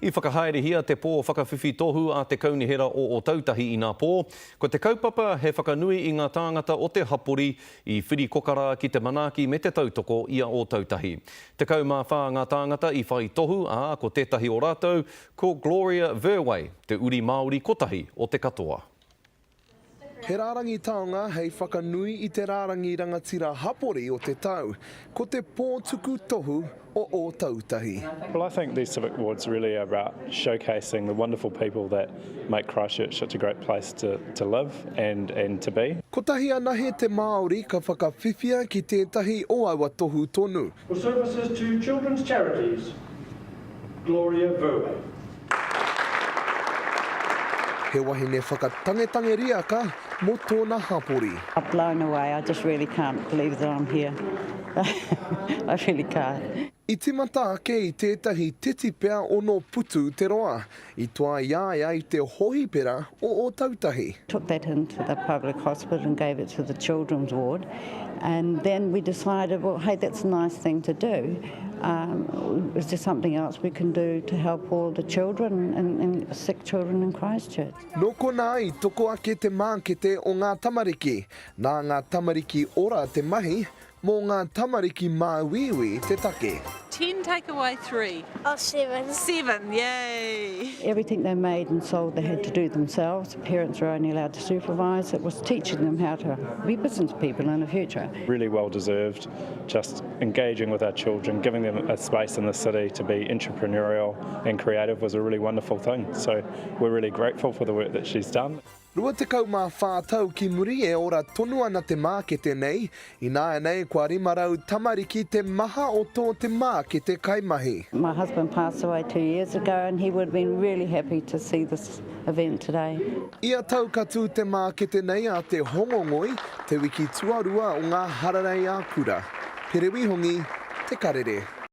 I whakahaerehia te pō whakawhiwhi tohu a te Kaunihera o Ōtautahi inapō. Ko te kaupapa he whakanui i ngā tāngata o te hapori i whirikoka rā ki te manaaki me te tautoko i a Ōtautahi. 14 ngā tāngata i whai tohu, ā, ko tētahi o rātou, ko Gloria Verwey, te uri Māori kotahi o te katoa. He rārangi taonga hei whakanui i te rārangi rangatira hapori o te tau, ko te pō tuku tohu o Ōtautahi. Well I think these civic awards really are about showcasing the wonderful people that make Christchurch such a great place to to live and and to be. Kotahi anahe te Māori ka whakawhiwhia ki tētahi o aua tohu tonu. For services to children's charities, Gloria Verwey. He wahine whakatangetange riaka mō tōna hapori. I'm blown away, I just really can't believe that I'm here. I really can't. I timata ake i tētahi tetipea ono putu te roa, i toa i a ia i te hohipera o Ōtautahi. Took that into the public hospital and gave it to the children's ward and then we decided, well, hey, that's a nice thing to do. Um, is there something else we can do to help all the children and, and sick children in Christchurch? Nō konā i toko ake te mākete o ngā tamariki. Nā ngā tamariki ora te mahi, Mō ngā tamariki māuiui te take. Ten take away three. Oh, seven. Seven, yay! Everything they made and sold they had to do themselves. Parents were only allowed to supervise. It was teaching them how to be business people in the future. Really well deserved, just engaging with our children, giving them a space in the city to be entrepreneurial and creative was a really wonderful thing. So we're really grateful for the work that she's done. 24 tau ki muri e ora tonu ana te mākete nei, ināianei kua 500 tamariki te maha o tō te mākete kaimahi. My husband passed away two years ago and he would have been really happy to see this event today. Ia tau ka tū te mākete nei a Te Hongongoi, te wiki tuarua o ngā hararei ā-kura. Pere Wihongi, Te Karere.